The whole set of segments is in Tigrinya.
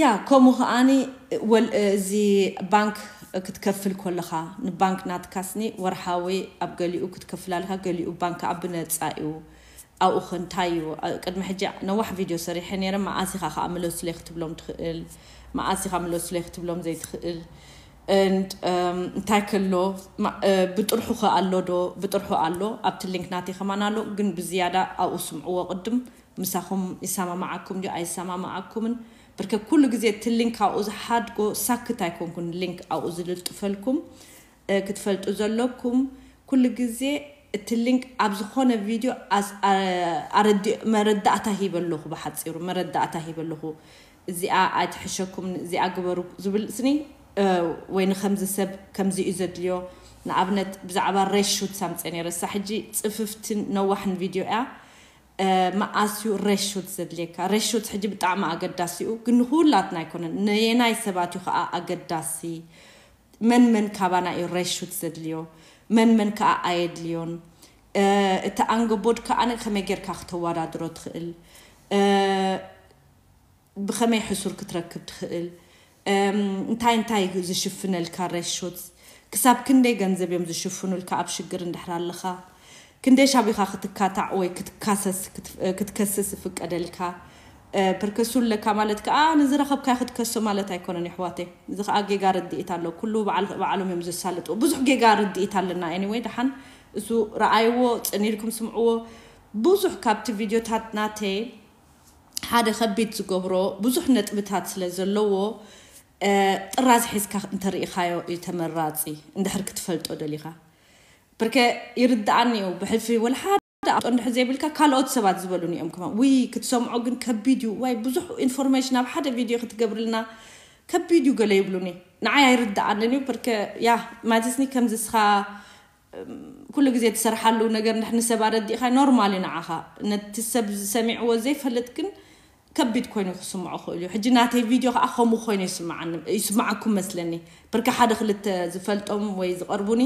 ያ ከምኡ ከዓኒ ወል እዚ ባንክ ክትከፍል ከለኻ ንባንክ ናትካስኒ ወርሓዊ ኣብ ገሊኡ ክትከፍል ኣለካ፣ ገሊኡ ባንክ ኣብ ብነፃ እዩ። ኣብኡ ከ እንታይ እዩ? ቅድሚ ሕጂ ነዋሕ ቪድዮ ሰሪሐ ነይረ። መዓስ ኢኻ ከዓ ምለሱለይ ክትብሎም ትኽእል፣ መዓስ ኢኻ ምለሱለይ ክትብሎም ዘይትኽእል። And እንታይ ከሎ ብጥርሑ ከ ኣሎ ዶ? ብጥርሑ ኣሎ። ኣብቲ ሊንክ ናተይ ከማን ኣሎ፣ ግን ብዝያዳ ኣብኡ ስምዕዎ ቅድም። ምሳኹም ይሰማማዓኩም ድዩ ኣይሰማማዓኩምን? ብርከ ኩሉ ግዜ እቲ ሊንክ ኣብኡ ዝሓድጎ ሳክት ኣይኮንኩን። ሊንክ ኣብኡ ዝልጥፈልኩም ክትፈልጡ ዘለኩም፣ ኩሉ ግዜ እቲ ሊንክ ኣብ ዝኾነ ቪድዮ መረዳእታ ሂበ ኣለኹ። ብሓፂሩ መረዳእታ ሂበ ኣለኹ። እዚኣ ኣይትሕሸኩም፣ እዚኣ ግበሩ ዝብል ስኒ ወይ ንከምዚ ሰብ ከምዚ እዩ ዘድልዮ። ንኣብነት ብዛዕባ ሬሹት ሳምፀ ነይረ። እሳ ሕጂ ፅፍፍትን ነዋሕን ቪድዮ እያ። መኣስዩ ሬሹት ዘድልየካ? ሬሹት ሕጂ ብጣዕሚ ኣገዳሲ እዩ፣ ግን ንኩላትና ኣይኮነን። ነየናይ ሰባት እዩ ከዓ ኣገዳሲ? መን መን ካባና እዩ ሬሹት ዘድልዮ? መን መን ከዓ ኣየድልዮን? እቲ ኣንገቦድ ከዓ ከመይ ጌርካ ክተወዳድሮ ትኽእል? ብኸመይ ሕሱር ክትረክብ ትኽእል? እንታይ እንታይ ዝሽፍነልካ ሬሾት? ክሳብ ክንደይ ገንዘብ እዮም ዝሽፍኑልካ ኣብ ሽግር እንድሕር ኣለኻ? ክንደይ ሻቢኻ ክትካታዕ ወይ ክትካሰስ ክትከስስ ይፍቀደልካ? ፕርከሱ ኣለካ ማለት ከዓ ንዝረኸብካዮ ክትከሶ ማለት ኣይኮነን ይሕዋተይ። እዚ ከዓ ጌጋ ርድኢት ኣሎ። ኩሉ ባዕሎም እዮም ዘሳልጥዎ። ብዙሕ ጌጋ ርድኢት ኣለና። Anyway ደሓን እሱ ረኣይዎ፣ ፅን ኢልኩም ስምዕዎ። ብዙሕ ካብቲ ቪድዮታት ናተይ ሓደ ከቢድ ዝገብሮ ብዙሕ ነጥብታት ስለ ዘለዎ ጥራዝ ሒዝካ እንተርኢኻዮ እዩ ተመራፂ። እንድሕር ክትፈልጦ ደሊኻ ብርከ ይርድኣኒ እዩ። ብሕልፊ ወላ ሓደ ኣፍጦ እንድሕር ዘይብልካ ካልኦት ሰባት ዝበሉኒ እዮም ከማ ውይ ክትሰምዖ ግን ከቢድ እዩ። ዋይ ብዙሕ ኢንፎርሜሽን ኣብ ሓደ ቪድዮ ክትገብርልና ከቢድ እዩ ገለ ይብሉኒ። ንዓይ ኣይርድኣንን እዩ። ብርከ ያ ማለትስኒ ከምዚ ስኻ ኩሉ ግዜ ትሰርሓሉ ነገር ንድሕ ንሰብ ኣረዲእካ ኖርማል እዩ ንዓኻ። ነቲ ሰብ ዝሰሚዕዎ ዘይፈልጥ ግን ከቢድ ኮይኑ ክስምዖ ክእል እዩ። ሕጂ ናተይ ቪድዮ ከዓ ከምኡ ኮይኑ ይስምዓኩም መስለኒ። ብርካ ሓደ ክልተ ዝፈልጦም ወይ ዝቐርቡኒ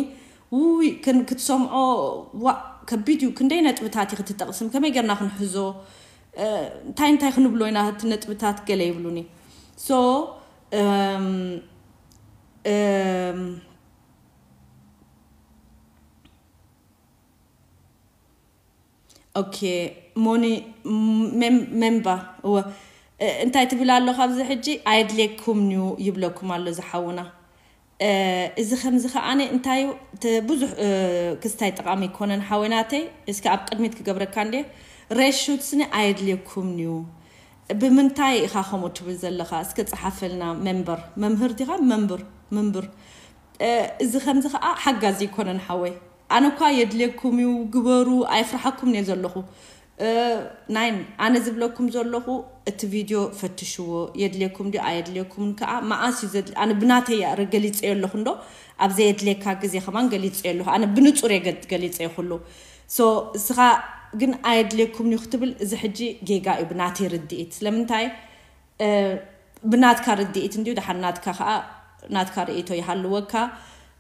ውይ ክትሰምዖ ዋ ከቢድ እዩ። ክንደይ ነጥብታት እዩ ክትጠቕስም ከመይ ገርና ክንሕዞ እንታይ እንታይ ክንብሎ ኢና እቲ ነጥብታት ገለ ይብሉኒ። So okay ሞኒ member እወ እንታይ ትብል ኣሎ ካብዚ ሕጂ ኣየድልየኩምን እዩ ይብለኩም ኣሎ ዝሓውና። እዚ ከምዚ ከዓኒ እንታይ ብዙሕ ክስታይ ጠቓሚ ይኮነን ሓወይ ናተይ። እስኪ ኣብ ቅድሚት ክገብረካ እንዴ ሬሹት ስኒ ኣየድልየኩምን እዩ። ብምንታይ ኢኻ ከምኡ ትብል ዘለኻ እስከ ፀሓፈልና። Member መምህር ዲኻ? Member member እዚ ከምዚ ከዓ ሓጋዚ ይኮነን ሓወይ። ኣነ እኳ የድልየኩም እዩ ግበሩ ኣይፍርሓኩም እየ ዘለኹ። ናይን ኣነ ዝብለኩም ዘለኹ እቲ ቪድዮ ፈትሽዎ የድልየኩም ድዩ ኣየድልየኩምን ከዓ መኣስ እዩ ዘድሊ ኣነ ብናተይ እያ ገሊፀዮ ኣለኹ እንዶ ኣብ ዘየድልየካ ግዜ ከማን ገሊፀዮ ኣለኹ። ኣነ ብንፁር እየ ገሊፀዮ ኩሉ። So እስኻ ግን ኣየድልየኩም እዩ ክትብል እዚ ሕጂ ጌጋ እዩ ብናተይ ርድኢት። ስለምንታይ ብናትካ ርድኢት እንድዩ ደሓን ናትካ ከዓ ናትካ ርእይቶ ይሃልወካ።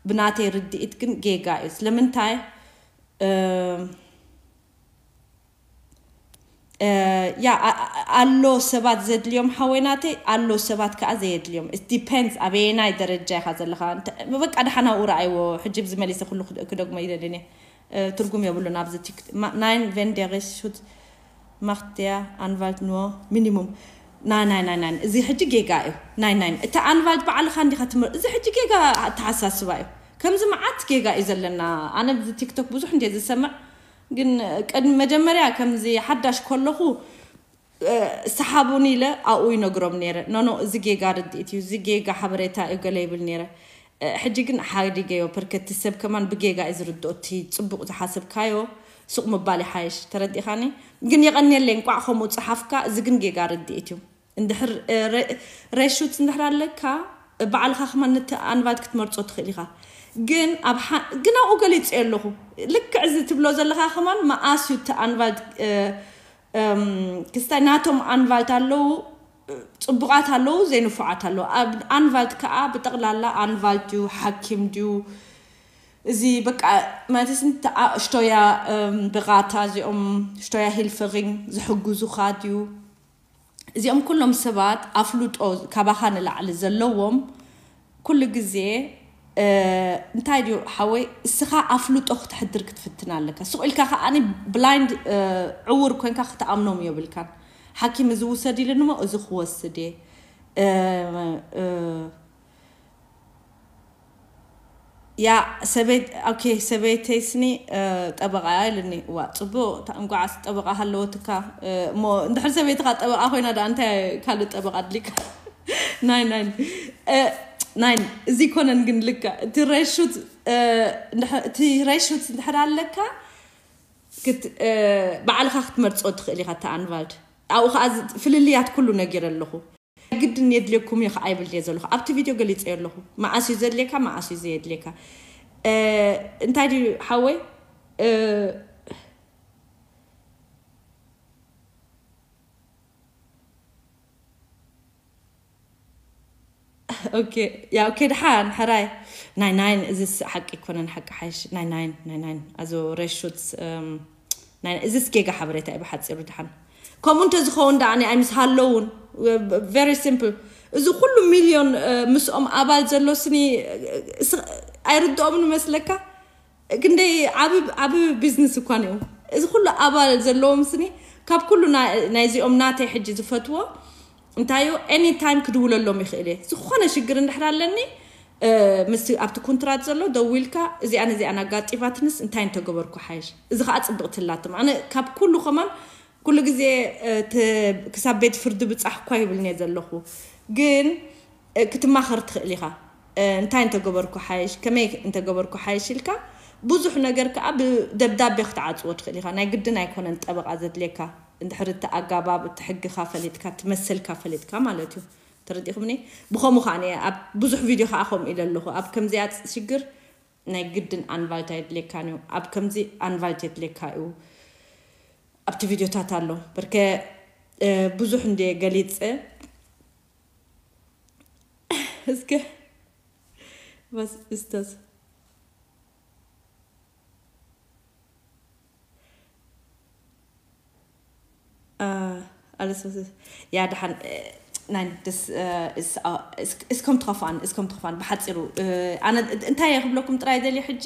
ብናተይ ርድኢት ግን ጌጋ እዩ። ስለምንታይ ያ ኣሎ ሰባት ዘድልዮም ሓወይ ናተይ ኣሎ ሰባት ከዓ ዘየድልዮም። It depends ኣበየናይ ደረጃ ኢኻ ዘለካ። በቃ ደሓን ኣብኡ ረኣይዎ። ሕጂ ብዝመሊሰ ኩሉ ክደግሞ ይደልን እየ። ትርጉም የብሉን ኣብዚ ቲክ ናይን ቬንደሪስ ሹት ማክት ደያ ኣንቫልት ኑወ ሚኒሙም ናይ ናይ ናይ ናይ እዚ ሕጂ ጌጋ እዩ። ናይ ናይ እቲ ኣንቫልት በዓልኻ እንዲኻ ትምህር እዚ ሕጂ ጌጋ ኣተሓሳስባ እዩ። ከምዚ መዓት ጌጋ እዩ ዘለና። ኣነ ብዚ ቲክቶክ ብዙሕ እንደ ዝሰምዕ ግን ቅድሚ መጀመርያ ከምዚ ሓዳሽ ከለኹ ሰሓቡኒ ኢለ ኣብኡ ይነግሮም ነይረ። ኖኖ እዚ ጌጋ ርድኢት እዩ፣ እዚ ጌጋ ሓበሬታ እዩ ገለ ይብል ነይረ። ሕጂ ግን ሓዲገዮ። ፐርከቲ ሰብ ከማን ብጌጋ እዩ ዝርድኦ። እቲ ፅቡቕ ዝሓሰብካዮ ሱቕ ምባል ይሓይሽ። ተረዲእኻኒ? ግን የቐንየለይ እንቋዕ ከምኡ ፀሓፍካ። እዚ ግን ጌጋ ርድኢት እዩ። እንድሕር ሬሹት እንድሕር ኣለካ ባዕልኻ ከማን ነቲ ኣንቫልት ክትመርፆ ትኽእል ኢኻ። ግን ኣብ ግን ኣብኡ ገሊፀ ኣለኹ። ልክዕ እዚ ትብሎ ዘለኻ ከማን መኣስ እዩ እቲ ኣንቫልት ክስታይ ናቶም ኣንቫልት ኣለዉ። ፅቡቓት ኣለዉ ዘይንፉዓት ኣለዉ። ኣንቫልት ከዓ ብጠቕላላ ኣንቫልት ድዩ ሓኪም ድዩ እዚ በቃ ማለት ስንት ሽቶያ ብቃታ እዚኦም ሽቶያ ሂልፈሪን ዝሕግዙኻ ድዩ? እዚኦም ኩሎም ሰባት ኣፍልጦ ካባኻ ንላዕሊ ዘለዎም ኩሉ ግዜ እንታይ ድዩ ሓወይ፣ እስኻ ኣፍልጦ ክተሕድር ክትፍትን ኣለካ። ስቕ ኢልካ ከዓኒ ብላይንድ፣ ዕውር ኮንካ ክትኣምኖም የብልካን። ሓኪም እዚ ውሰድ ኢሉኒ እሞ እዚ ክወስድ እየ። ያ ሰበይት ኦኬ ሰበይተይስኒ ጠበቃ ኢልኒ። ዋ ጽቡቅ፣ እንኳዓስ ጠበቃ ሃለወትካ። እሞ እንድሕር ሰበይትካ ጠበቃ ኮይና ደኣ እንታይ ካልእ ጠበቃ ኣድሊካ? ናይ ናይ ናይ እዚ ኮነን ግን ልካ እቲ ሬሹት እቲ ሬሹት እንድሕር ኣለካ ባዕልካ ክትመርጾ ትኽእል ኢኻ። እቲ ኣንቫልድ ኣብኡ ከዓ ፍልልያት ኩሉ ነጊረ ኣለኹ። ግድን የድልየኩም እዩ ከዓ ይብል እየ ዘለኹ። ኣብቲ ቪድዮ ገሊፀ ኣለኹ። መዓስ እዩ ዘድልየካ፣ መዓስ እዩ ዘየድልየካ። እንታይ ድዩ ሓወይ? ኦኬ ያ ኦኬ። ድሓን ሕራይ ናይ ናይን እዚ ሓቂ ይኮነን። ሓቂ ሓይሽ ናይ ናይን ናይ ናይን ኣዞ ሬሹት ናይ እዚ ስጌጋ ሓበሬታ እዩ ብሓፂሩ። ድሓን ከምኡ እንተዝኸውን ደኣ ኣይ ምስ ሃለውን very simple። እዚ ኩሉ ሚልዮን ምስኦም ኣባል ዘሎ ስኒ ኣይርድኦም ንመስለካ። ክንደይ ዓብ ቢዝነስ እኳ ነው እዚ ኩሉ ኣባል ዘለዎም ስኒ። ካብ ኩሉ ናይዚኦም ናተይ ሕጂ ዝፈትዎ እንታዩ ኤኒ ታይም ክድውለሎም ይኽእል እየ። ዝኾነ ሽግር እንድሕር ኣለኒ ምስ ኣብቲ ኮንትራት ዘሎ ደዊልካ እዚኣን እዚኣን ኣጋጢባትንስ እንታይ እንተገበርኩ ሓይሽ። እዚ ከዓ ፅብቕቲ ላትም ኣነ ካብ ኩሉ ከማን ኩሉ ግዜ ክሳብ ቤት ፍርዲ ብፃሕ እኳ ይብልኒ ዘለኹ። ግን ክትማኸር ትኽእል ኢኻ። እንታይ እንተገበርኩ ሓይሽ፣ ከመይ እንተገበርኩ ሓይሽ ኢልካ ብዙሕ ነገር ከዓ ብደብዳቤ ክትዓፅዎ ትኽእል ኢኻ። ናይ ግድን ኣይኮነን ጠበቃ ዘድልየካ። እንድሕር እቲ ኣጋባብ እቲ ሕግኻ ፈሊጥካ ትመስልካ ፈሊጥካ ማለት እዩ። ተረዲኹምኒ? ብኸምኡ ከዓ ኣብ ብዙሕ ቪድዮ ከዓ ከምኡ ኢለ ኣለኹ። ኣብ ከምዚኣ ሽግር ናይ ግድን ኣንቫልት ኣየድልየካን እዩ። ኣብ ከምዚ ኣንቫልት የድልየካ እዩ። ኣብቲ ቪድዮታት ኣሎ በርከ ብዙሕ እንደ ገሊፀ እስከ በስ እስቶስ ኣለስስ ያ ደሓን ናይ ደስ እስከም ትኸፋን እስከም ትኸፋን ብሓፂሩ ኣነ እንታይ እየ ክብለኩም ጥራይ ደልየ ሕጂ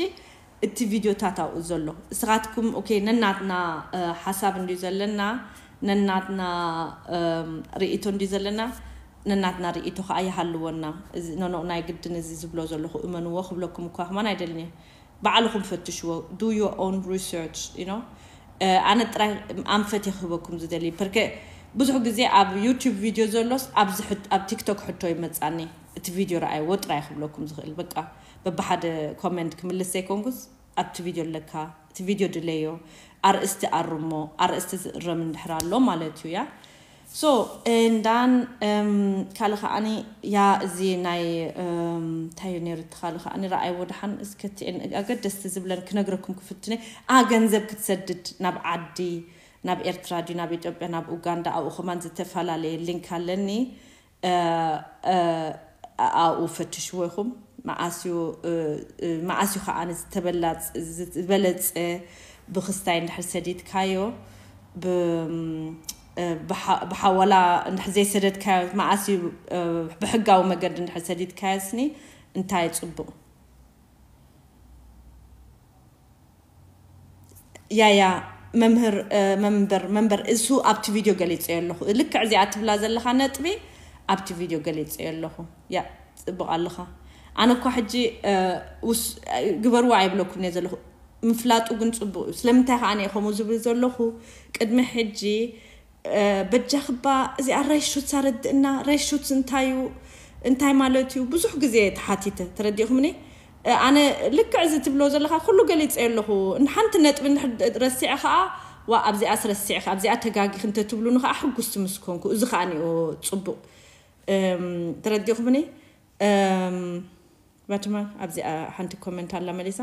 እቲ ቪድዮታት ኣብኡ ዘሎ እስኻትኩም ኦኬ ነናትና ሓሳብ እንድዩ ዘለና ነናትና ርእይቶ እንድዩ ዘለና ነናትና ርእይቶ ከዓ ይሃልወና። ኖኖ ናይ ግድን እዚ ዝብሎ ዘለኹ እመንዎ ክብለኩም እኳ ከማን ኣይደልን እየ። ባዕልኹም ፈትሽዎ። Do your own research you know። ኣነ ጥራይ ኣንፈት ክህበኩም ዝደሊ ፐርከ ብዙሕ ግዜ ኣብ ዩቱብ ቪድዮ ዘሎስ ኣብ ቲክቶክ ሕቶ ይመፃኒ። እቲ ቪድዮ ረኣይዎ ጥራይ ክብለኩም ዝኽእል በቃ በብሓደ ኮመንት ክምልስ ዘይኮንኩስ ኣብቲ ቪድዮ ኣለካ እቲ ቪድዮ ድለዮ ኣርእስቲ ኣርሞ ኣርእስቲ ዝእረም እንድሕር ኣሎ ማለት እዩ ያ so and then ካልእ ከዓኒ ያ እዚ ናይ እንታይ እዩ ነይሩ እቲ ካልእ ከዓኒ ረኣይዎ ደሓን እስከ ኣገደስቲ ዝብለን ክነግረኩም ክፍትነ ኣ ገንዘብ ክትሰድድ ናብ ዓዲ ናብ ኤርትራ ድዩ ናብ ኢትዮጵያ ናብ ኡጋንዳ ኣብኡ ከማን ዝተፈላለየ ሊንክ ኣለኒ ኣብኡ ፈትሽዎ ኢኹም። መዓስ እዩ መዓስ እዩ ከዓ ዝተበላፅ ዝበለፀ ብክስታይ እንድሕር ሰዲድካዮ ብሓወላ እንድሕር ዘይሰደድካዮ መዓስ እዩ ብሕጋዊ መገዲ እንድሕር ሰዲድካዮ ስኒ እንታይ ፅቡቕ ያያ መምህር መንበር መንበር እሱ ኣብቲ ቪድዮ ገሊፀዮ ኣለኹ። ልክዕ እዚኣ ትብላ ዘለኻ ነጥቢ ኣብቲ ቪድዮ ገሊፀዮ ኣለኹ። ያ ፅቡቕ ኣለኻ። ኣነ እኳ ሕጂ ግበርዋ ኣይብለኩም እየ ዘለኹ። ምፍላጡ ግን ፅቡቕ እዩ። ስለምንታይ ከዓ እየ ከምኡ ዝብል ዘለኹ ቅድሚ ሕጂ በጃኽባ እዚኣ ሬሹት ኣረድእና ሬሹት እንታይ እዩ እንታይ ማለት እዩ ብዙሕ ግዜ ተሓቲተ ተረዲእኹምኒ። ኣነ ልክዕ እዚ ትብሎ ዘለኻ ኩሉ ገሊፀ ኣለኹ። ሓንቲ ነጥቢ ረሲዐ ከዓ ዋ ኣብዚኣስ ረሲዕካ ኣብዚኣ ተጋጊ ክንተትብሉኒ ከዓ ሕጉስቲ ምስ ኮንኩ እዚ ከዓ ኒኦ ፅቡቅ ተረዲእኹምኒ። ባትማ ኣብዚኣ ሓንቲ ኮመንት ኣላ መሊሳ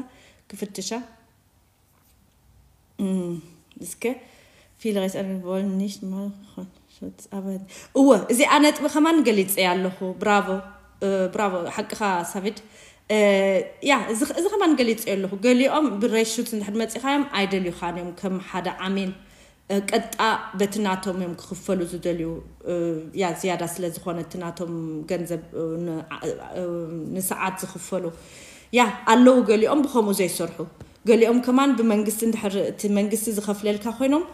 ክፍትሻ እስከ ፊል ሬስ ኣርሚ ቦል ኒሽ ማል ኾን ሾት ኣበድ እወ እዚኣ ነጥቢ ከማን ገሊፀ ኣለኹ። ብራቮ ብራቮ ሓቅኻ ሳቪድ። ያ እዚ ከማን ገሊፀ ኣለኹ። ገሊኦም ብሬሹት እንድሕር መፂኻዮም ኣይደልዩኻን እዮም ከም ሓደ ዓሚል ቀጣ በቲ ናቶም እዮም ክኽፈሉ ዝደልዩ። ያ ዝያዳ ስለ ዝኾነ እቲ ናቶም ገንዘብ ንሰዓት ዝኽፈሉ ያ ኣለዉ። ገሊኦም ብኸምኡ ዘይሰርሑ፣ ገሊኦም ከማን ብመንግስቲ እንድሕር እቲ መንግስቲ ዝኸፍለልካ ኮይኖም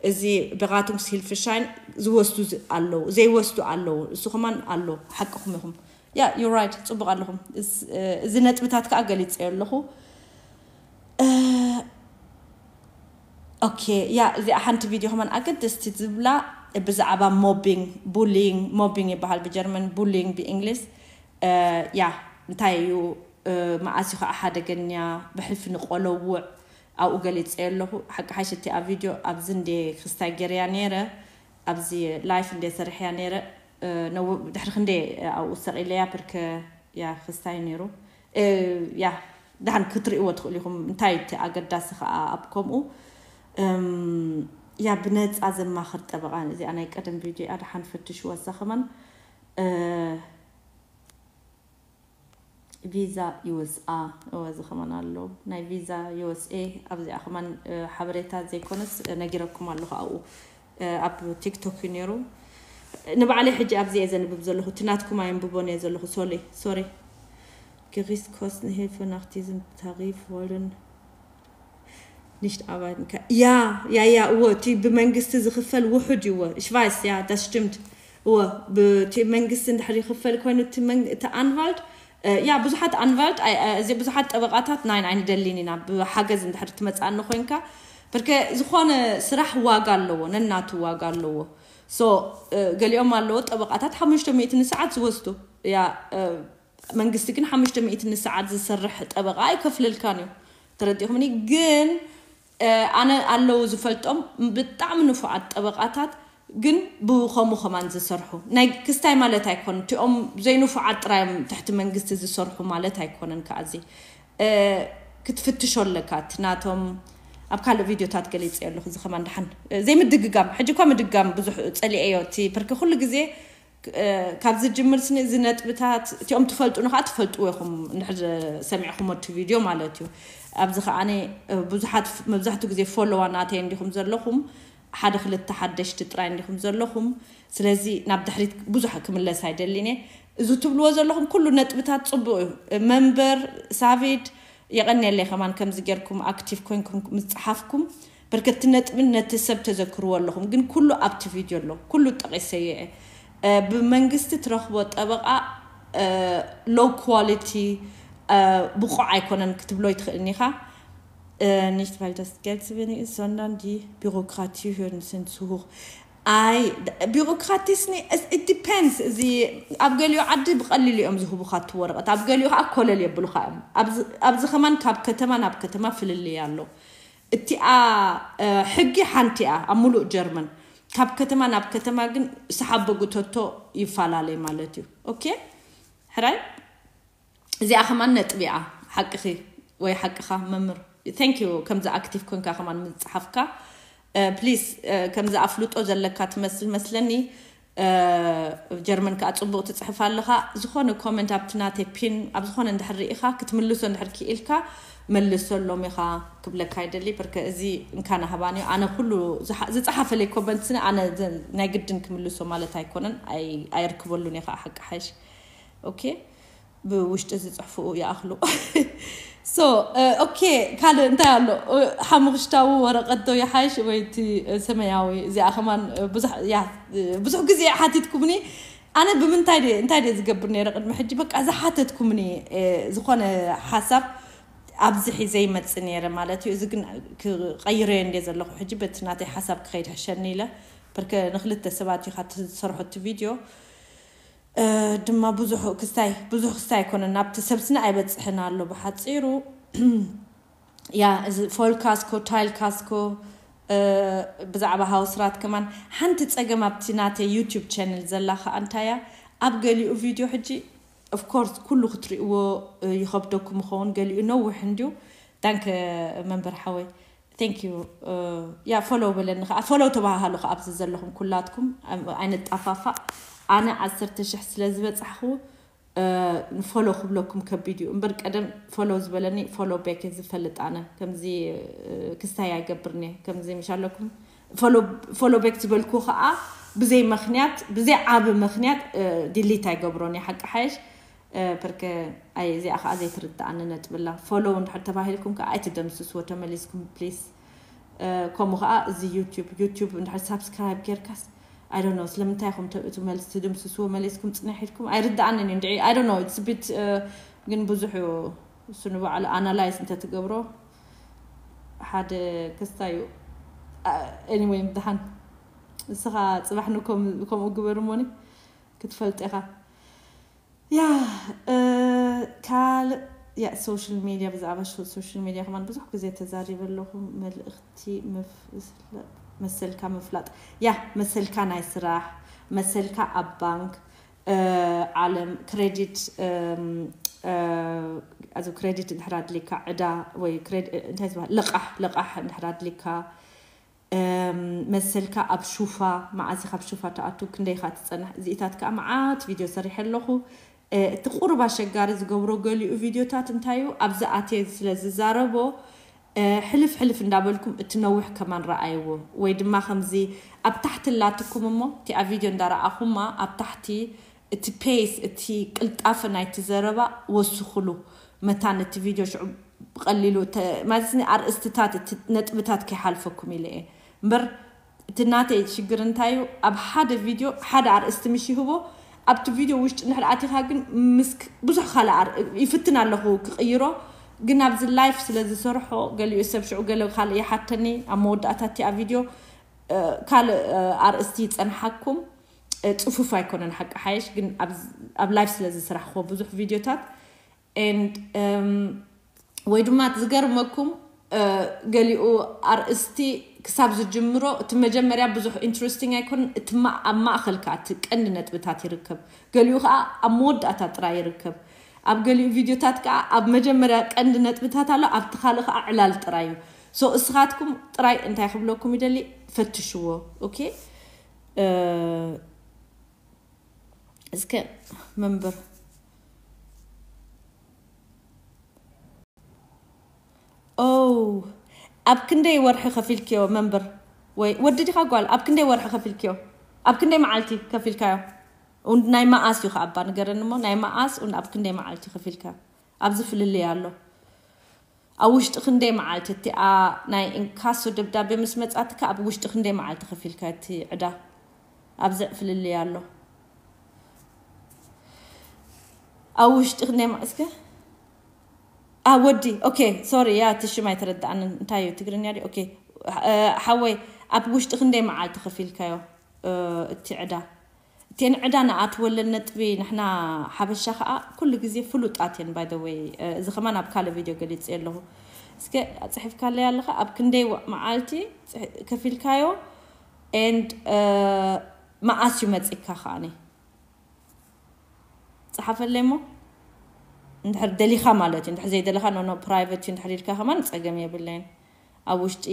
እዚ Beratungshilfeschein ዝወስዱ ኣለዉ፣ ዘይወስዱ ኣለዉ። እሱ ከማን ኣሎ። ሓቅኹም ኢኹም። ያ you're right፣ ፅቡቕ ኣለኹም። እዚ ነጥብታት ከዓ ገሊፀዮ ኣለኹ። ኦኬ፣ ያ እዚኣ ሓንቲ ቪድዮ ከማን ኣገደስቲ ዝብላ ብዛዕባ ሞቢንግ፣ ቡሊንግ፣ ሞቢንግ ይበሃል ብጀርመን፣ ቡሊንግ ብእንግሊዝ። ያ እንታይ እዩ፣ መዓስ እዩ ከዓ ሓደገኛ፣ ብሕልፊ ንቆለውዕ ኣብኡ ገሊፀ ኣለኹ። ሓቂ ሓይሽ እቲ ኣብ ቪድዮ ኣብዚ እንደ ክስታይ ገርያ ነይረ፣ ኣብዚ ላይፍ እንደ ሰርሕያ ነይረ። ድሕሪ ክንደ ኣብኡ ሰቂለያ ፕርከ ያ ክስታይ ነይሩ። ያ ደሓን ክትርእይዎ ትኽእሉ ኢኹም። እንታይ እቲ ኣገዳሲ ከዓ ኣብ ከምኡ ያ ብነፃ ዘማኽር ጠበቃ፣ እዚኣ ናይ ቀደም ቪድዮ እያ። ደሓን ፈትሽዋ እዛ ከማን። ቪዛ ዩኤስኤ፣ እወ እዚ ከማን ኣሎ ናይ ቪዛ ዩኤስኤ። ኣብዚኣ ከማን ሓበሬታ ዘይኮነስ ነጊረኩም ኣለኹ ኣብኡ። ኣብ ቲክቶክ እዩ ነይሩ። ንባዕለይ ሕጂ ኣብዚ እየ ዘንብብ ዘለኹ፣ እቲ ናትኩም ኣየንብቦን እየ ዘለኹ። ሶሊ ሶሪ። Gerichtskosten Hilfe nach diesem Tarif wollen nicht arbeiten kann። ያ ያ ያ እወ፣ እቲ ብመንግስቲ ዝኽፈል ውሑድ እዩ። እወ ich weiß, ja, das stimmt። እወ፣ ብቲ መንግስቲ እንድሕር ይኽፈል ኮይኑ እቲ ኣንቫልድ፣ ያ ብዙሓት ኣንቫልድ፣ እዚ ብዙሓት ጠበቃታት ናይን ኣይንደሊን ኢና፣ ብሓገዝ እንድሕር ትመፅኣኒ ኮይንካ። በርከ ዝኾነ ስራሕ ዋጋ ኣለዎ፣ ነናቱ ዋጋ ኣለዎ። ሶ ገሊኦም ኣለዎ ጠበቃታት ሓሙሽተ ሚእቲ ንሰዓት ዝወስዱ። ያ መንግስቲ ግን ሓሙሽተ ሚእቲ ንሰዓት ዝሰርሕ ጠበቃ ኣይከፍለልካን እዩ። ተረዲኹምኒ? ግን ኣነ ኣለዉ ዝፈልጦም ብጣዕሚ ንፉዓት ጠበቃታት፣ ግን ብኸምኡ ከማን ዝሰርሑ፣ ናይ ክስታይ ማለት ኣይኮን፣ እቲኦም ዘይንፉዓት ጥራዮም ትሕቲ መንግስቲ ዝሰርሑ ማለት ኣይኮነን። ከኣዚ ክትፍትሾ ኣለካ። እቲ ናቶም ኣብ ካልእ ቪድዮታት ገሊፀ ኣለኹ። እዚ ከማን ደሓን ዘይምድግጋም፣ ሕጂ እኳ ምድጋም ብዙሕ ፀሊኤዮ። እቲ ፐርክ ኩሉ ግዜ ካብ ዝጅምር ስኒ እዚ ነጥብታት እቲኦም ትፈልጡ ንኸዓ ትፈልጥዎ ኢኹም፣ እንድሕር ሰሚዕኹም እቲ ቪድዮ ማለት እዩ። ኣብዚ ከዓኒ ብዙሓት መብዛሕትኡ ግዜ ፎሎዋ ናተይ እንዲኹም ዘለኹም፣ ሓደ ክልተ ሓደሽቲ ጥራይ እንዲኹም ዘለኹም። ስለዚ ናብ ድሕሪት ብዙሕ ክምለስ ኣይደሊን እየ። እዚ ትብልዎ ዘለኹም ኩሉ ነጥብታት ፅቡቅ እዩ። መንበር ሳቪድ የቐንየለይ ከማን ከምዚ ጌርኩም ኣክቲቭ ኮንኩም ምፅሓፍኩም። በርከቲ ነጥብን ነቲ ሰብ ተዘክርዎ ኣለኹም፣ ግን ኩሉ ኣብቲ ቪድዮ ኣሎ፣ ኩሉ ጠቂሰዮ እየ። ብመንግስቲ ትረኽቦ ጠበቃ ሎው ኳሊቲ፣ ብቑዕ ኣይኮነን ክትብሎ ይትኽእልን ኢኻ። Nicht weil das Geld zu wenig ist, sondern die Bürokratiehürden sind zu hoch. ኣይ ቢሮክራቲስኒ፣ it depends። እዚ ኣብ ገሊኡ ዓዲ ብቐሊሉ እዮም ዝህቡኻ እቲ ወረቐት፣ ኣብ ገሊኡ ከዓ ኮለል የብሉኻ እዮም። ኣብዚ ከማን ካብ ከተማ ናብ ከተማ ፍልልይ ኣሎ። እቲኣ ሕጊ ሓንቲ እያ ኣብ ሙሉእ ጀርመን። ካብ ከተማ ናብ ከተማ ግን ሰሓቦ ጉተቶ ይፈላለይ ማለት እዩ። ኦኬ፣ ሕራይ። እዚኣ ከማን ነጥቢ እያ። ሓቅኺ ወይ ሓቅኻ መምህር። Thank you ከምዚ ኣክቲቭ ኮንካ ከማን ምፅሓፍካ። ፕሊስ፣ ከምዚ ኣፍልጦ ዘለካ ትመስል መስለኒ። ጀርመን ከዓ ፅቡቅ ትፅሕፍ ኣለኻ። ዝኾነ ኮመንት ኣብቲ ናተይ ፒን ኣብ ዝኾነ እንድሕር ርኢኻ ክትምልሶ እንድሕር ክኢልካ መልሶሎም ኢኻ ክብለካ ይደሊ። በርከ እዚ እንካና ሃባኒ ኣነ ኩሉ ዝሓ- ዝፀሓፈለይ ኮመንት ስነ ኣነ ዘ- ናይ ግድን ክምልሶ ማለት ኣይኮነን። ኣይ- ኣይርክበሉን ኢኻ ሓቂ ሓይሽ። ኦኬ፣ ብውሽጢ ዝፅሕፍኡ ይኣኽሉ። ሶ ኦኬ፣ ካልእ እንታይ ኣሎ? ሓሙኽሽታዊ ወረቐት ዶ ይሓይሽ ወይ እቲ ሰማያዊ? እዚኣ ከማን ብዙሕ ያ ብዙሕ ግዜ ሓቲትኩምኒ። ኣነ ብምንታይ ድየ እንታይ ድየ ዝገብር ነይረ ቅድሚ ሕጂ? በቃ ዝሓተትኩምኒ ዝኾነ ሓሳብ ኣብዚ ሒዘ ይመፅእ ነይረ ማለት እዩ። እዚ ግን ክቐይረዮ እንደ ዘለኹ ሕጂ በቲ ናተይ ሓሳብ ክኸይድ ሕሸኒ ኢለ። በርከ ንክልተ ሰባት ኢኻ ትሰርሖ እቲ ቪድዮ። ድማ ብዙሕ ክስታይ ብዙሕ ክስታይ ኣይኮነን፣ ናብቲ ሰብስና ኣይበፅሕን ኣሎ ብሓፂሩ። ያ እዚ ፎልካስኮ ታይልካስኮ ብዛዕባ ሃውስራት ከማን ሓንቲ ፀገም ኣብቲ ናተይ ዩቲዩብ ቻነል ዘላ ከዓ እንታያ፣ ኣብ ገሊኡ ቪድዮ ሕጂ ኦፍኮርስ ኩሉ ክትርእይዎ ይኸብደኩም ይኸውን፣ ገሊኡ ነውሕ እንድዩ። ዳንከ መንበር ሓወይ። Thank you። ያ ፎሎው በለኒ ከዓ፣ ፎሎው ተባሃሃሉ ከዓ ኣብዚ ዘለኹም ኩላትኩም። ኣይንጣፋፋእ። ኣነ ዓሰርተ ሽሕ ስለ ዝበፃሕኹ ንፎሎ ክብለኩም ከቢድ እዩ እምበር ቀደም ፎሎ ዝበለኒ ፎሎ ቤክ ዝፈልጥ ኣነ ከምዚ ክስታይ ኣይገብርኒ። ከምዚ ምሽ ኣለኩም ፎሎ ቤክ ዝበልኩ ከዓ ብዘይ ምክንያት ብዘይ ዓብ ምክንያት ዲሊት ኣይገብሮን እየ ሓቂ ሓይሽ። ፐርከ ኣይ እዚኣ ከዓ ዘይትርዳኣኒ ነጥብላ። ፎሎ እንድሕር ተባሂልኩም ከዓ ኣይትደምስስዎ ተመሊስኩም ፕሊስ። ከምኡ ከዓ እዚ ዩቲዩብ ዩቲዩብ እንድሕር ሳብስክራይብ ጌርካስ ኣይ ዶንት ኖ ስለምንታይ ኢኹም ተ- እቲ መልሲ ትድምስስዎ መሊስኩም ፅንሕ ኢልኩም ኣይርዳኣንን እዩ እንድዒ ኣይ ዶንት ኖ ኢትስ ቢት። ግን ብዙሕ እዩ እሱ ንባዕሉ ኣናላይዝ እንተትገብሮ ሓደ ክስታይ እዩ። ኤኒወይ ድሓን ንስኻ ፅባሕ ንከም- ከምኡ ግበር እሞኒ ክትፈልጥ ኢኻ። ያ ካልእ ያ ሶሻል ሚድያ ብዛዕባ ሶሻል ሚድያ ከማን ብዙሕ ግዜ ተዛሪበ ኣለኹ። መልእኽቲ መሰልካ ምፍላጥ ያ መሰልካ ናይ ስራሕ መሰልካ ኣብ ባንክ ዓለም ክሬዲት ኣዚ ክሬዲት እንድሕር ኣድሊካ ዕዳ ወይ እንታይ ዝበሃል ልቃሕ ልቃሕ እንድሕር ኣድሊካ መሰልካ ኣብ ሹፋ መዓዚ ካብ ሹፋ ተኣቱ ክንደይ ኢኻ ትጸንሕ እዚኢታት ከዓ መዓት ቪድዮ ሰሪሐ ኣለኹ። እቲ ቁሩብ ኣሸጋሪ ዝገብሮ ገሊኡ ቪድዮታት እንታይ እዩ ኣብዚ ኣትየ ስለ ዝዛረቦ ሕልፍ ሕልፍ እንዳበልኩም እቲ ነዊሕ ከማን ረኣይዎ ወይ ድማ ከምዚ ኣብ ታሕቲ ላትኩም እሞ እቲኣ ቪድዮ እንዳረኣኹማ ኣብ ታሕቲ እቲ ፔስ እቲ ቅልጣፈ ናይቲ ዘረባ ወስኽሉ መታን እቲ ቪድዮ ሽዑ ብቐሊሉ ማለትኒ ኣርእስትታት እቲ ነጥብታት ከይሓልፈኩም ኢለ እየ እምበር እቲ ናተይ ሽግር እንታይ እዩ ኣብ ሓደ ቪድዮ ሓደ ኣርእስቲ ምሽ ይህቦ ኣብቲ ቪድዮ ውሽጢ እንድሕር ኣቲኻ ግን ምስ ብዙሕ ካልእ ይፍትን ኣለኹ ክቕይሮ ግን ኣብዚ ላይፍ ስለ ዝሰርሖ ገሊኡ ሰብ ሽዑ ገለ ካልእ ይሓተኒ ኣብ መወዳእታ እቲኣ ቪድዮ ካልእ ኣርእስቲ ይፀንሓኩም ፅፉፍ ኣይኮነን ሓቂ ሓይሽ ግን ኣብ ላይፍ ስለ ዝስራሕኮ ብዙሕ ቪድዮታት and ወይ ድማ ዝገርመኩም ገሊኡ ኣርእስቲ ክሳብ ዝጅምሮ እቲ መጀመርያ ብዙሕ ኢንትረስቲንግ ኣይኮን እቲ ኣብ ማእኸል ከዓ እቲ ቀንዲ ነጥብታት ይርከብ ገሊኡ ከዓ ኣብ መወዳእታ ጥራይ ይርከብ ኣብ ገሊኡ ቪድዮታት ከዓ ኣብ መጀመርያ ቀንዲ ነጥብታት ኣሎ ኣብቲ ካልእ ከዓ ዕላል ጥራይ እዩ so እስኻትኩም ጥራይ እንታይ ክብለኩም ይደሊ ፈትሽዎ okay እስከ መንበር ኦ ኣብ ክንደይ ወርሒ ከፊልክዮ መንበር ወይ ወዲ ዲኻ ጓል ኣብ ክንደይ ወርሒ ከፊልክዮ ኣብ ክንደይ መዓልቲ ከፊልካዮ ናይ መኣስ እዩ ከኣባ ንገረኒ እሞ ናይ መኣስ ኣብ ክንደይ መዓልቲ ከፊልካዮ ኣብዚ ፍልልይ ኣሎ ኣብ ውሽጢ ክንደይ መዓልቲ እቲኣ ናይ እንካሶ ደብዳቤ ምስ መጻትካ ኣብ ውሽጢ ክንደይ መዓልቲ ከፊልካ እቲ ዕዳ ኣብዘዕ ፍልልይ ኣሎ ኣብ ውሽጢ ክንደይ መዓልቲ እስከ ኣ ወዲ okay sorry ያ እቲ ሽም ኣይተረዳኣንን እንታይ እዩ ትግርኛ ድዩ okay ሓወይ ኣብ ውሽጢ ክንደይ መዓልቲ ከፊልካዮ እቲ ዕዳ እተን ዕዳ ንኣትወለን ነጥቢ ንሕና ሓበሻ ከዓ ኩሉ ግዜ ፍሉጣት እየን by the way እዚ ከማን ኣብ ካልእ ቪድዮ ገሊፀ ኣለኹ እስከ ፅሒፍካለይ ኣለኻ ኣብ ክንደይ መዓልቲ ከፊልካዮ and መኣስ እዩ መፂካ ከዓኒ ፀሓፈለይ ሞ እንድሕር ደሊኻ ማለት እዩ እንድሕር ዘይደለኻ ኖኖ ፕራይቨት እዩ እንድሕር ኢልካ ከማን ፀገም የብለይን ኣብ ውሽጢ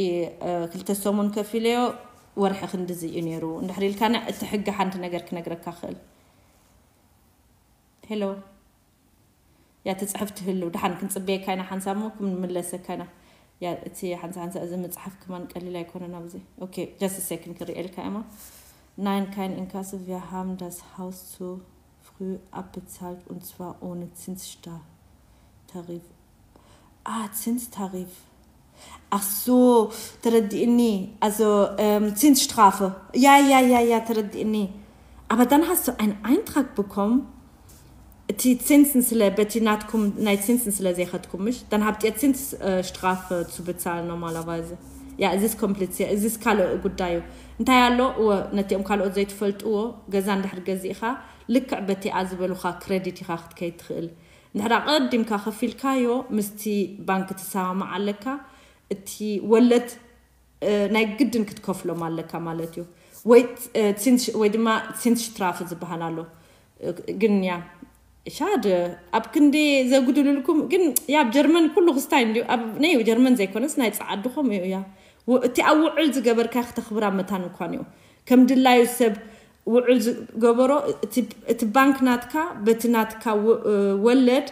ክልተ ሰሙን ከፊለዮ ወርሒ ክንድዚ እዩ ነይሩ እንድሕር ኢልካና እቲ ሕጊ ሓንቲ ነገር ክነግረካ ክእል ሄሎ ያ ትፅሕፍ ትህሉ ድሓን ክንፅበየካ ኢና ሓንሳብ ሞ ክንምለሰካ ኢና ያ እቲ ሓንሳ ሓንሳ እዚ ምፅሓፍ ከማን ቀሊል ኣይኮነን ኣብዚ okay just second ክርእየልካ እማ Nein, kein Inkasso. Wir haben das Haus zu früh abbezahlt und zwar ohne Zinstarif. Ah, Zinstarif. Ach so, ተረዲእኒ። Also, ähm, Zinsstrafe. Ja, ja, ja, ja, ተረዲእኒ። Aber dann hast du einen Eintrag bekommen. እቲ ሴንስን ስለ በቲ ናትኩም ናይ ሴንስን ስለ ዘይኸድኩም ምሽ dann habt ihr Zinsstrafe zu bezahlen normalerweise. Ja, es ist kompliziert, es ist ካልእ ጉዳይ እዩ። እንታይ ኣሎ እወ ነቲኦም ካልኦት ዘይትፈልጥዎ ገዛ እንድሕር ገዚእኻ ልክዕ በቲኣ ዝበሉኻ ክረዲት ኢኻ ክትከይድ ትኽእል። እንድሕር ኣቐዲምካ ከፊልካዮ ምስቲ ባንክ ትሰማማዕ ኣለካ። እቲ ወለድ ናይ ግድን ክትከፍሎም ኣለካ ማለት እዩ። ወይ ወይ ድማ ሴንስሽትራፍ ዝበሃል ኣሎ። ግን ያ ሻድ ኣብ ክንዲ ዘጉድልልኩም ግን ያ ኣብ ጀርመን ኩሉ ክስታይ እንዲ ኣብ ናይ ጀርመን ዘይኮነስ ናይ ጸዓድኹም እዩ ያ እቲ ኣብ ውዕል ዝገበርካ ክተኽብራ መታን እንኳን እዩ ከም ድላዩ ሰብ ውዕል ዝገበሮ እቲ ባንክ ናትካ በቲ ናትካ ወለድ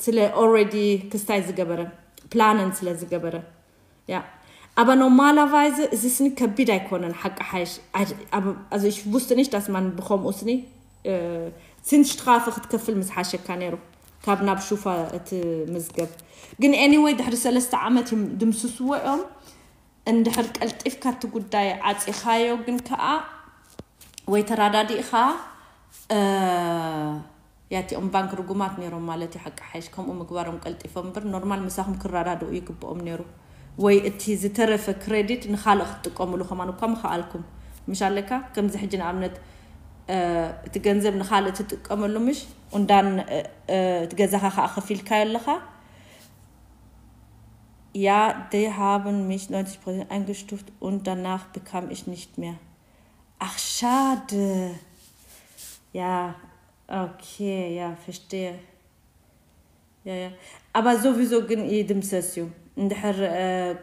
ስለ already ክስታይ ዝገበረ ፕላነን ስለ ዝገበረ ያ Aber normalerweise እዚ ስኒ ከቢድ ኣይኮነን ሓቂ ሓይሽ። Also ich wusste nicht, dass man ብኸምኡ ስኒ ስንት ስትራፈ ክትከፍል ምስ ሓሸካ ነይሩ ካብ ናብ ሹፋ እቲ ምዝገብ። ግን anyway ድሕሪ ሰለስተ ዓመት ድምስስዎ እዮም። እንድሕር ቀልጢፍካ እቲ ጉዳይ ዓፂኻዮ ግን ከዓ ወይ ተራዳዲእኻ ያቲኦም ባንክ ርጉማት ነይሮም ማለት እዩ። ሓቂ ሓይሽ ከምኡ ምግባሮም ቀልጢፎም እምበር ኖርማል ምሳኹም ክረዳድኡ ይግብኦም ነይሩ። ወይ እቲ ዝተረፈ ክሬዲት ንኻልእ ክትጥቀምሉ ከማን እኳ ምኸኣልኩም ምሽ ኣለካ። ከምዚ ሕጂ ንኣብነት እቲ ገንዘብ ንኻልእ ትጥቀመሉ ምሽ ኡንዳን እቲ ገዛኻ ከዓ ከፊልካዮ ኣለኻ። Ja, die haben mich neunzig Prozent eingestuft und danach bekam ich nicht mehr. Ach, schade. Ja, okay, ja, verstehe. Ja, ja. Aber sowieso ግን ይድምሰስ እዩ። እንድሕር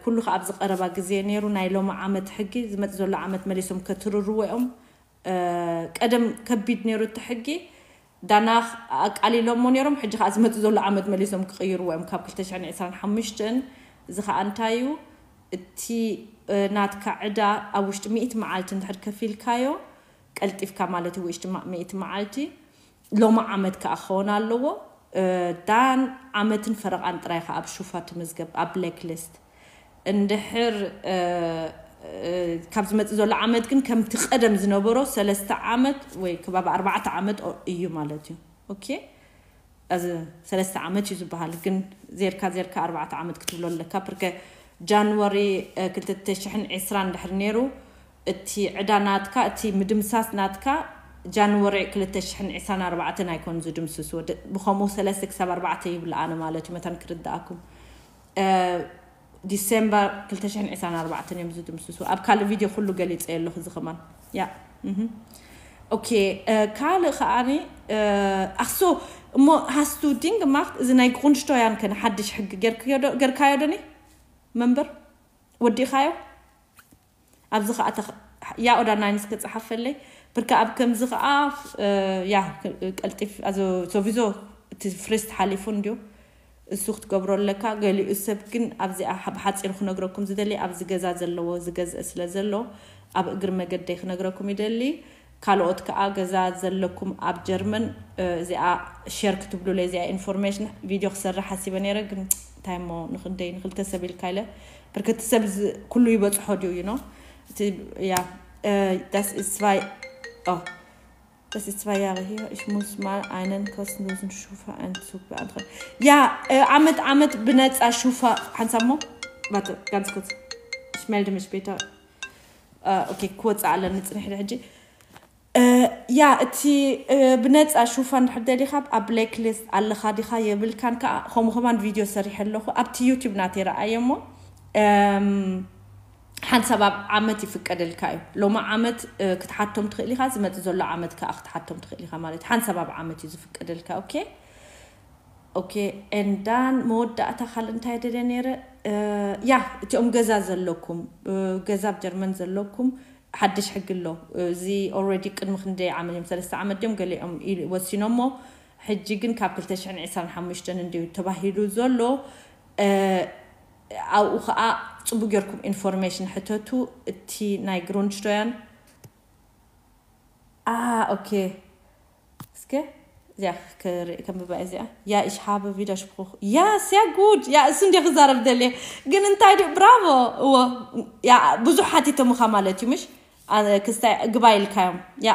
ኩሉ ካብ ኣብዚ ቀረባ ግዜ ነይሩ ናይ ሎሚ ዓመት ሕጊ ዝመፅ ዘሎ ዓመት መሊሶም ከትርርዎ እዮም። ቀደም ከቢድ ነይሩ እቲ ሕጊ ዳና ኣቃሊሎሞ ነይሮም። ሕጂ ከዓ ዝመፅ ዘሎ ዓመት መሊሶም ክቕይርዎ እዮም ካብ ክልተ ሽሕን ዕስራን ሓሙሽተን። እዚ ከዓ እንታይ እዩ? እቲ ናትካ ዕዳ ኣብ ውሽጢ ሚእቲ መዓልቲ እንድሕር ከፊልካዮ ቀልጢፍካ ማለት እዩ ውሽጢ ሚእቲ መዓልቲ ሎሚ ዓመት ከዓ ክኸውን ኣለዎ። ዳን ዓመትን ፈረቓን ጥራይ ከዓ ኣብ ሹፋ ትምዝገብ ኣብ ብላክ ሊስት። እንድሕር ካብ ዝመፅእ ዘሎ ዓመት ግን ከምቲ ቀደም ዝነበሮ ሰለስተ ዓመት ወይ ከባቢ ኣርባዕተ ዓመት እዩ ማለት እዩ። ኦኬ፣ እዚ ሰለስተ ዓመት እዩ ዝበሃል። ግን ዜርካ ዜርካ ኣርባዕተ ዓመት ክትብሎ ኣለካ። ብርከ ጃንዋሪ ክልተ ሽሕን ዕስራን እንድሕር ነይሩ እቲ ዕዳ ናትካ እቲ ምድምሳስ ናትካ ጃንዋሪ ክልተ ሽሕን ዕስራን ኣርባዕተን ኣይኮን ዝድምስስዎ። ብከምኡ ሰለስተ ክሳብ ኣርባዕተ ይብል ኣነ ማለት እዩ። መታን ክርዳኣኩም ዲሴምበር ክልተ ሽሕን ዕስራን ኣርባዕተን እዮም ዝድምስሱ። ኣብ ካልእ ቪድዮ ኩሉ ገሊፀ ኣለኹ እዚ ከማን ያ ኦኬ። ካልእ ከዓኒ ኣክሶ እሞ ሃስቱ ዲንግ ማክት እዚ ናይ ግሩንድሽቶያን ከነ ሓድሽ ሕጊ ገርካዮ ዶኒ መንበር ወዲእኻዮ? ኣብዚ ከዓ ያ ኦዳ ናይንስ ክፅሓፈለይ ብርካ ኣብ ከምዚ ከዓ ያ ቀልጢፍ ሶቪዞ እቲ ፍሬስት ሓሊፉ እንዲዩ እሱ ክትገብሮ ኣለካ። ገሊኡ ሰብ ግን ኣብዚኣ ብሓፂሩ ክነግረኩም ዝደሊ ኣብዚ ገዛ ዘለዎ ዝገዝእ ስለ ዘሎ ኣብ እግሪ መገደይ ክነግረኩም ይደሊ። ካልኦት ከዓ ገዛ ዘለኩም ኣብ ጀርመን እዚኣ ሸር ክትብሉለይ እዚኣ ኢንፎርሜሽን ቪድዮ ክሰርሕ ሓሲበ ነይረ። ግን እንታይ ሞ ንክንደይ ንክልተ ሰብ ኢልካ ኢለ ብርክቲ ሰብ ኩሉ ይበፅሖ ድዩ ዩ ነው ያ das ist zwei oh Das ist zwei Jahre her. Ich muss mal einen kostenlosen Schufa-Einzug beantragen. Ja, äh, ዓመት ዓመት ብነፃ ሹፋ ሓንሳብ ሞ warte ganz kurz, ich melde mich später. Okay, ክወፅእ ኣለኒ ፅንሕ ሕጂ። ያ እቲ ብነፃ ሹፋ እንድሕር ደሊካ ኣብ ብላክ ሊስት ኣለካ ዲካ የብልካን ከዓ ከምኡ ከማን ቪድዮ ሰሪሐ ኣለኹ ኣብቲ ዩቲብ ናተይ ረኣየ እሞ ሓንሳብ ኣብ ዓመት ይፍቀደልካ እዩ። ሎሚ ዓመት ክትሓቶም ትኽእል ኢኻ፣ ዝመፅእ ዘሎ ዓመት ከዓ ክትሓቶም ትኽእል ኢኻ ማለት እዩ። ሓንሳብ ኣብ ዓመት እዩ ዝፍቀደልካ። ኦኬ ኦኬ። ኤንዳን መወዳእታ ካልእ እንታይ ደለ ነይረ? ያ እቲኦም ገዛ ዘለኩም ገዛ ኣብ ጀርመን ዘለኩም ሓድሽ ሕጊ ኣሎ። እዚ ኦልሬዲ ቅድሚ ክንደይ ዓመት እዮም፣ ሰለስተ ዓመት ድዮም ገሊኦም ወሲኖሞ። ሕጂ ግን ካብ ክልተ ሽሕን ዕስራን ሓሙሽተን እንድዩ ተባሂሉ ዘሎ። ኣብኡ ከዓ ፅቡቅ ጌርኩም ኢንፎርሜሽን ሕተቱ። እቲ ናይ ግሩንድሽቶያን ኦኬ እስከ እዚኣ ክርኢ ከንብባ እዚኣ ያ ich habe Widerspruch. Ja, sehr gut. Ja, እሱ እንዲ ክዛረብ ደልየ ግን እንታይ ድዩ ብራቮ። እዎ ያ ብዙሕ ሓቲቶምኻ ማለት እዩ ምሽ ክስታይ ግባ ኢልካዮም ያ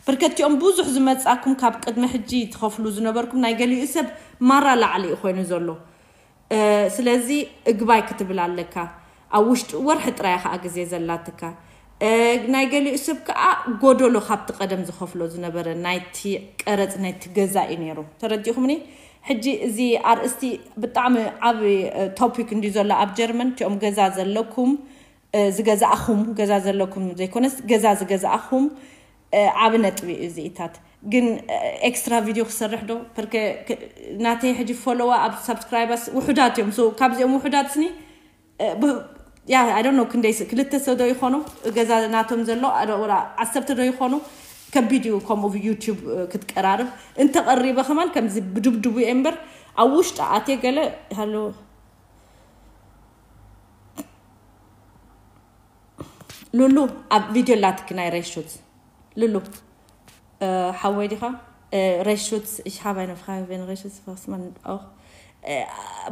ብርከቲኦም ብዙሕ ዝመፃኩም ካብ ቅድሚ ሕጂ ትኸፍሉ ዝነበርኩም ናይ ገሊኡ ሰብ ማራ ላዕሊ እዩ ኮይኑ ዘሎ። ስለዚ እግባይ ክትብል ኣለካ። ኣብ ውሽጢ ወርሒ ጥራይ ከዓ ግዜ ዘላትካ። ናይ ገሊኡ ሰብ ከዓ ጎደሎ ካብቲ ቀደም ዝኸፍሎ ዝነበረ ናይቲ ቀረፅ ናይቲ ገዛ እዩ ነይሩ። ተረዲእኹምኒ? ሕጂ እዚ ኣርእስቲ ብጣዕሚ ዓብ ቶፒክ እንዲ ዘሎ ኣብ ጀርመን እቲኦም ገዛ ዘለኩም ዝገዛእኹም ገዛ ዘለኩም ዘይኮነስ ገዛ ዝገዛእኹም ዓብ ነጥቢ እዩ እዚኢታት። ግን ኤክስትራ ቪድዮ ክሰርሕ ዶ ፐርከ ናተይ ሕጂ ፎሎዋ ኣብ ሳብስክራይበርስ ውሑዳት እዮም። So ካብዚኦም ውሑዳት ስኒ ያ I don't know ክንደይ ክልተ ሰው ዶ ይኾኑ ገዛ ናቶም ዘሎ ወላ ዓሰርተ ዶ ይኾኑ። ከቢድ እዩ ከምኡ ዩቲዩብ ክትቀራርብ እንተቐሪበ ከማን ከምዚ ብድብድቡ እየ እምበር ኣብ ውሽጢ ኣትየ ገለ ሃሎ ሉሉ ኣብ ቪድዮ ላትክ ናይ ሬሹት ሉሉ ሓወይ ዲኻ? ሬሹት ich habe eine Frage wegen Reschutz Fassmann auch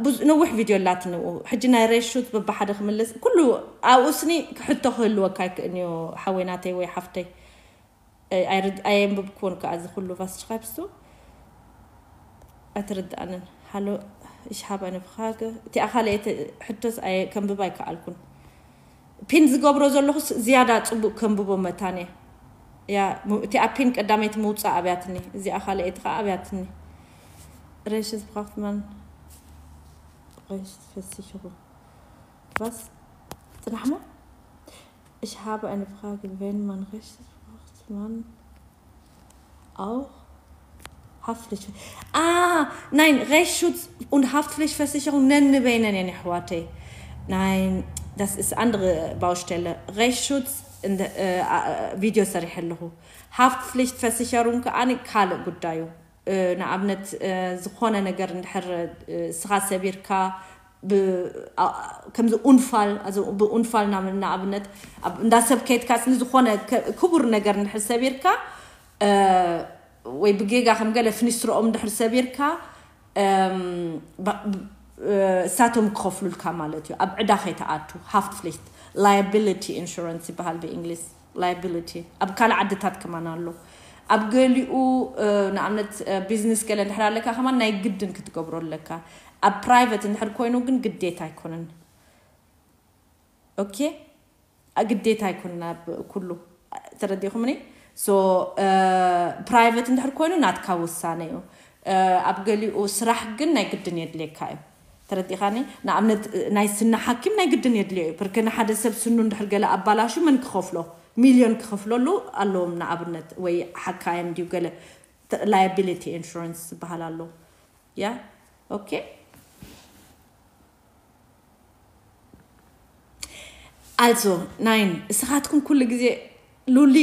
ብዙ ነዊሕ ቪድዮ ኣላትኒ። ሕጂ ናይ ሬሹት በብሓደ ክምልስ ኩሉ ኣብኡ ስኒ ክሕቶ ክህልወካ ይክእልንዮ ሓወይ ናተይ ወይ ሓፍተይ። ኣየንብብክዎን ከዓ እዚ ኩሉ ፋስሽኻይፕስቱ ኣይትርድኣንን። ሃሎ ich habe eine Frage እቲ ኣኻለ ሕቶስ ከንብብ ኣይከኣልኩን። ፒን ዝገብሮ ዘለኹስ ዝያዳ ጽቡቕ ከንብቦ መታን እየ። እቲኣ ፒን ቀዳመይቲ ምውጻእ ኣብያትኒ፣ እዚኣ ካልኣይቲ ኸዓ ኣብያትኒ። ሬሽስ ብኻፍትማን ሬሽስ ፈሲሽኹ ባስ ጽናሕሞ እሽ ሃበ ኣነ ብኻ ግንበን ማን ሬሽስ ብኻፍትማን auch Haftpflicht. Ah, nein, Rechtsschutz und Haftpflichtversicherung nennen wir ihnen ja nicht heute. Nein, das ist andere Baustelle. Rechtsschutz in der äh, Videos ሰሪሐ ኣለኹ። Haftpflichtversicherung ከኣኒ ካልእ ጉዳዩ። ንኣብነት ዝኾነ ነገር እንድሕር ስኻ ሰቢርካ ከምዚ ኡንፋል ብኡንፋል ንኣብነት እንዳ ሰብ ከይድካ ስኒ ዝኾነ ክቡር ነገር እንድሕር ሰቢርካ ወይ ብጌጋ ከም ገለ ፍኒስትሮኦም እንድሕር ሰቢርካ እሳቶም ክኸፍሉልካ ማለት እዩ። ኣብ ዕዳ ከይተኣቱ ሃፍትፍሊክት ላያቢሊቲ ኢንሹራንስ ይበሃል ብእንግሊዝ። ላያቢሊቲ ኣብ ካልእ ዓድታት ከማን ኣሎ። ኣብ ገሊኡ ንኣብነት ቢዝነስ ገለ እንድሕር ኣለካ ከማን ናይ ግድን ክትገብሮ ኣለካ። ኣብ ፕራይቨት እንድሕር ኮይኑ ግን ግዴታ ኣይኮነን። ኦኬ ግዴታ ኣይኮነን ኣብ ኩሉ ተረዲኹምኒ። ሶ ፕራይቨት እንድሕር ኮይኑ ናትካ ውሳነ እዩ። ኣብ ገሊኡ ስራሕ ግን ናይ ግድን የድልየካ እዩ። ተረዲኻኒ? ንኣብነት ናይ ስኒ ሓኪም ናይ ግድን የድልዮ እዩ። ብርክ ንሓደ ሰብ ስኑ እንድሕር ገለ ኣባላሹ መን ክኸፍሎ? ሚልዮን ክኸፍለሉ ኣለዎም። ንኣብነት ወይ ሓካየም ድዩ ገለ ላያቢሊቲ ኢንሹራንስ ዝበሃል ኣሎ። ያ ኦኬ ኣልዞ ናይን እስኻትኩም ኩሉ ግዜ ሉሊ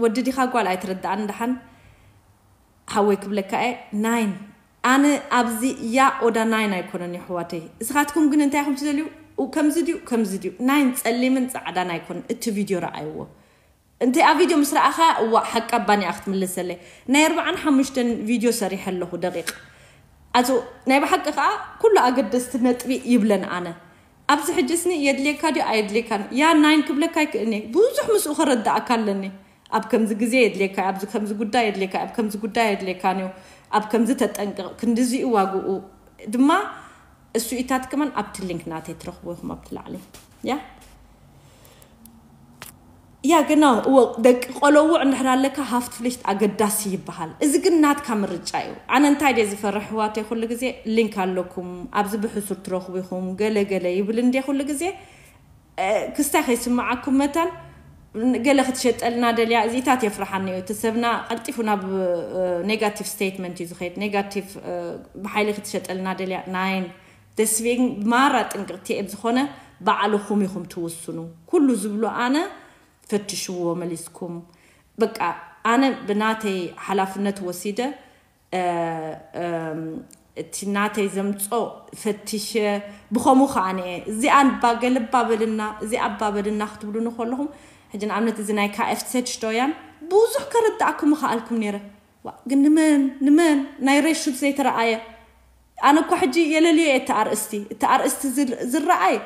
ወዲ ዲኻ ጓል ኣይትረዳእን ደሓን ሓወይ ክብለካ እየ ናይን ኣነ ኣብዚ ያ ኦዳ ናይን ኣይኮነን የሕዋተይ እስኻትኩም ግን እንታይ ኢኹም ትደልዩ ከምዚ ድዩ ከምዚ ድዩ ናይን ጸሊምን ጻዕዳን ኣይኮነን እቲ ቪድዮ ረኣይዎ እንተ ኣብ ቪድዮ ምስ ረኣኻ እዋ ሓቂ ኣባኒ ክትምልሰለይ ናይ ኣርባዓን ሓሙሽተን ቪድዮ ሰሪሐ ኣለኹ ደቂቕ ኣቶ ናይ ብሓቂ ከዓ ኩሉ ኣገደስቲ ነጥቢ ይብለን ኣነ ኣብዚ ሕጂ ስኒ የድልየካ ድዩ ኣየድልየካን ያ ናይን ክብለካ ኣይክእልኒ ብዙሕ ምስኡ ከረዳእካ ኣለኒ ኣብ ከምዚ ግዜ የድልየካ ኣብዚ ከምዚ ጉዳይ የድልየካ ኣብ ከምዚ ጉዳይ የድልየካን እዩ ኣብ ከምዚ ተጠንቅቕ ክንድዚ እዩ ዋግኡ ድማ እሱ ኢታት ከማን ኣብቲ ሊንክ ናተይ ትረኽቦ ኢኹም ኣብቲ ላዕሊ ያ ያ ግና እዎ ደቂ ቆለውዕ እንድሕር ኣለካ ሃፍትፍሊሽት ኣገዳሲ ይበሃል እዚ ግን ናትካ ምርጫ እዩ ኣነ እንታይ ደ ዝፈርሕ ህዋተይ ኩሉ ግዜ ሊንክ ኣለኩም ኣብዚ ብሕሱር ትረኽቡ ኢኹም ገለ ገለ ይብል እንደ ኩሉ ግዜ ክስታይ ከይስምዓኩም መታን ገለ ክትሸጠልና ደልያ እዚታት የፍርሓኒ እዩ እቲ ሰብና ቀልጢፉ ናብ ኔጋቲቭ ስቴትመንት እዩ ዝኸይድ ኔጋቲቭ ብሓይሊ ክትሸጠልና ደልያ ናይን ደስቤን ማራ ጥንቅቕቲ እየ ዝኾነ ባዕልኹም ኢኹም ትውስኑ ኩሉ ዝብሎ ኣነ ፈትሽዎ መሊስኩም በቃ ኣነ ብናተይ ሓላፍነት ወሲደ እቲ ናተይ ዘምጾ ፈቲሸ ብኸምኡ ከዓ ንየ እዚኣ ባገለባ በልና እዚኣ ኣባ በልና ክትብሉኒ ከለኹም ሕጂ ንኣብነት እዚ ናይ ካኤፍሴት ሽቶያን ብዙሕ ከረዳእኩም ይኽኣልኩም ነይረ ግን ንመን ንመን ናይ ሬሹት ዘይተረኣየ ኣነ እኳ ሕጂ የለልዮ እየ እቲ ኣርእስቲ እቲ ኣርእስቲ ዝረኣይ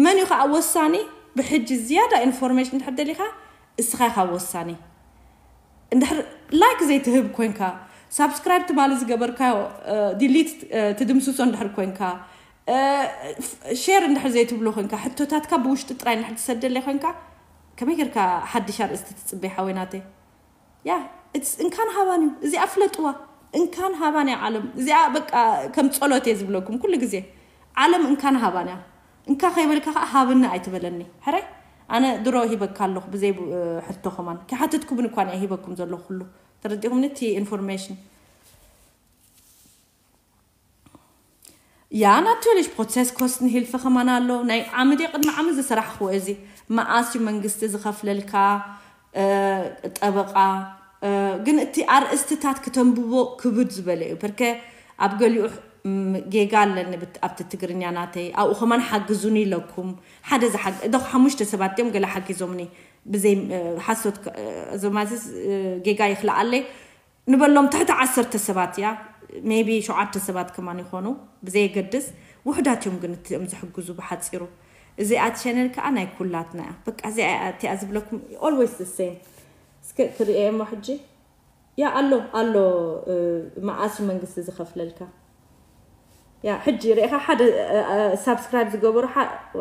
መን እዩ ከዓ ወሳኒ ብሕጂ ዝያዳ ኢንፎርሜሽን እንድሕር ደሊካ እስኻ ኢኻ ወሳኒ እንድሕር ላይክ ዘይትህብ ኮንካ ሳብስክራይብ ትማሊ ዝገበርካዮ ዲሊት ትድምስሶ እንድሕር ኮንካ ሼር እንድሕር ዘይትብሎ ኮንካ ሕቶታትካ ብውሽጢ ጥራይ እንድሕር ትሰደለይ ኮንካ ከመይ ጌርካ ሓድሽ ኣርእስቲ ትፅበይ ሓወይ ናተይ ያ እንካን ሃባን እዩ እዚኣ ፍለጥዋ እንካን ሃባን እያ ዓለም እዚኣ በቃ ከም ፀሎት እየ ዝብለኩም ኩሉ ግዜ ዓለም እንካን ሃባን እያ እንካ ከይበልካ ከዓ ሃብኒ ኣይትበለኒ ሕራይ ኣነ ድሮ ሂበካ ኣለኹ ብዘይ ሕቶ ከማን ከሓትትኩምን እኳ እየ ሂበኩም ዘለኹ ኩሉ ተረዲኹምኒ እቲ ኢንፎርሜሽን Ja, natürlich Prozesskosten Hilfe ከማን ኣሎ ናይ ዓምድ ቅድሚ ዓመት ዝሰራሕክዎ እዚ መኣስ እዩ መንግስቲ ዝኸፍለልካ ጠበቃ ግን እቲ ኣርእስትታት ክተንብቦ ክብድ ዝበለ እዩ በርከ ኣብ ገሊኡ ጌጋ ኣለኒ ኣብቲ ትግርኛ ናተይ ኣብኡ ከማን ሓግዙኒ ኢለኩም ሓደ ዝሓ ዶ ሓሙሽተ ሰባት እዮም ገለ ሓጊዞምኒ ብዘይ ሓሶት ጌጋ ይክልኣለይ ንበሎም ትሕቲ ዓሰርተ ሰባት እያ maybe ሸውዓተ ሰባት ከማን ይኾኑ ብዘየገድስ ውሕዳት እዮም ግን እቲኦም ዝሕግዙ ብሓፂሩ እዚኣ ቻነል ከዓ ናይ ኩላትና እያ በቃ እዚኣ እያ እቲኣ ዝብለኩም always the same እስከ ክርእየ እሞ ሕጂ ያ ኣሎ ኣሎ መዓስ መንግስቲ ዝኸፍለልካ ያ ሕጂ ርኢኻ ሓደ ሳብስክራይብ ዝገበሩ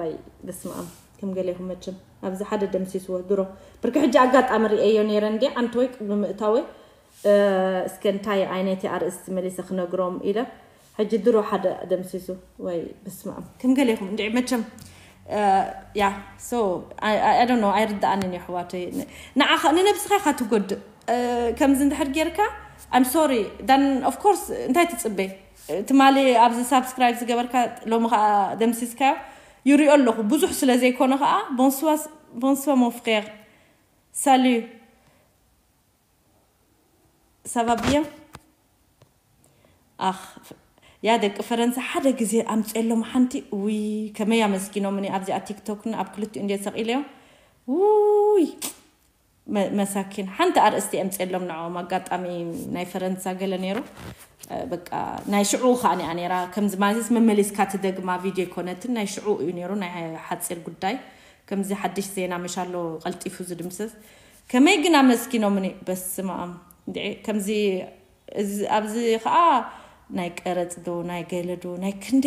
ወይ በስመኣም ከም ገሌኹም መቸም ኣብዚ ሓደ ደምሲስዎ ድሮ ብርክ ሕጂ ኣጋጣሚ ርእየዮ ነይረ እንዲ ዓንተወይ ቅድሚ ምእታወይ እስከ እንታይ ዓይነቲ ኣርእስቲ መሊሰ ክነግሮም ኢለ ሕጂ ድሮ ሓደ ደምሲሱ ወይ በስመኣም ከም ገሌኹም እንዲ መቸም ያ so I don't know ኣይርዳኣንን እዩ ኣሕዋተይ ንዓኻ ንነብስኻ ኢኻ ትጎድእ ከምዚ እንድሕር ጌርካ I'm sorry then of course እንታይ ትጽበ ትማሊ ኣብዚ ሳብስክራይብ ዝገበርካ ሎሚ ከዓ ደምሲስካዮ ይሪኦ ኣለኹ ብዙሕ ስለ ዘይኮነ ከዓ bonsoir bonsoir mon frère salut ça va bien ኣኽ ያ ደቂ ፈረንሳ ሓደ ግዜ ኣምፅኤሎም ሓንቲ ውይ ከመይ ኣመስጊኖምኒ ኣብዚኣ ቲክቶክን ኣብ ክልቲኡ እንደ ሰቂለዮም ውይ መሳኪን ሓንቲ ኣርእስቲ ኣምፅኤሎም ንዕኦም ኣጋጣሚ ናይ ፈረንሳ ገለ ነይሩ በቃ ናይ ሽዑ ከዓ ኒኣ ነይራ ከምዚ ማለት መመሊስካ ትደግማ ቪድዮ ይኮነትን ናይ ሽዑ እዩ ነይሩ ናይ ሓፂር ጉዳይ ከምዚ ሓድሽ ዜና መሻሎ ቀልጢፉ ዝድምሰስ ከመይ ግን ኣመስኪኖምኒ በስመኣም እንድዒ ከምዚ ኣብዚ ከዓ ናይ ቀረፅ ዶ ናይ ገለ ዶ ናይ ክንደይ